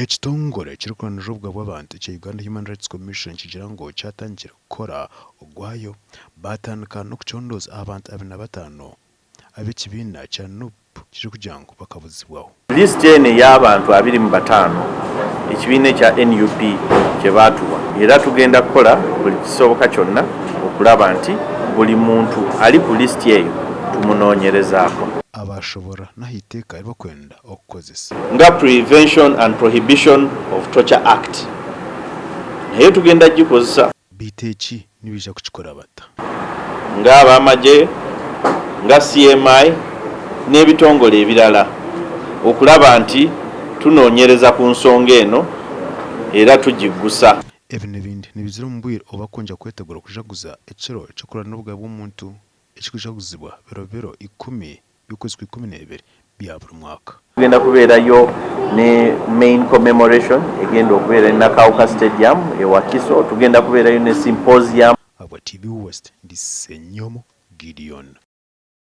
Ekitongore ekirikurwanirira obugabe bw'abantu ekya Uganda Human Rights Commission nikigira ngu kyatandikire kukora ogwayo baatandika n'okucondooza aha bantu 25 ab'ekibiina kya Nup kirikugira ngu bakabuzibwaho. Lisiti eno ey'abantu 25 ekibiina ekya nup kye baatuwa era tugenda kukola buli kisoboka kyonna okulaba nti buli muntu ali ku lisiti eyo tumunoonyerezaako. Abaashoboorora n'aha iteeka eri barikwenda okukozesa. Nga Prevention and Prohibition of Torture Act nayo tugenda kugikozesa. Beitu eki nibaija kukikora bata? Nga ab'amagye, nga CMI n'ebitongole ebirala okulaba nti tunoonyereza ku nsonga eno era tugiggusa. Ebi n'ebindi nibizira omu bwire obu barikwongyera kwetegura kujaguza ekiro ky'okurwanirira obugabe bw'omuntu ekirikujaguzibwa biro biro ikumi by'okwezi kwa 12 bya buri mwaka. Tugenda kubeerayo ne main commemoration egenda okubeera e Nakawuka Stadium e Wakiso, tugenda kubeerayo ne symposium. Ahabwa TV West, ndi Ssenyomo Gideon.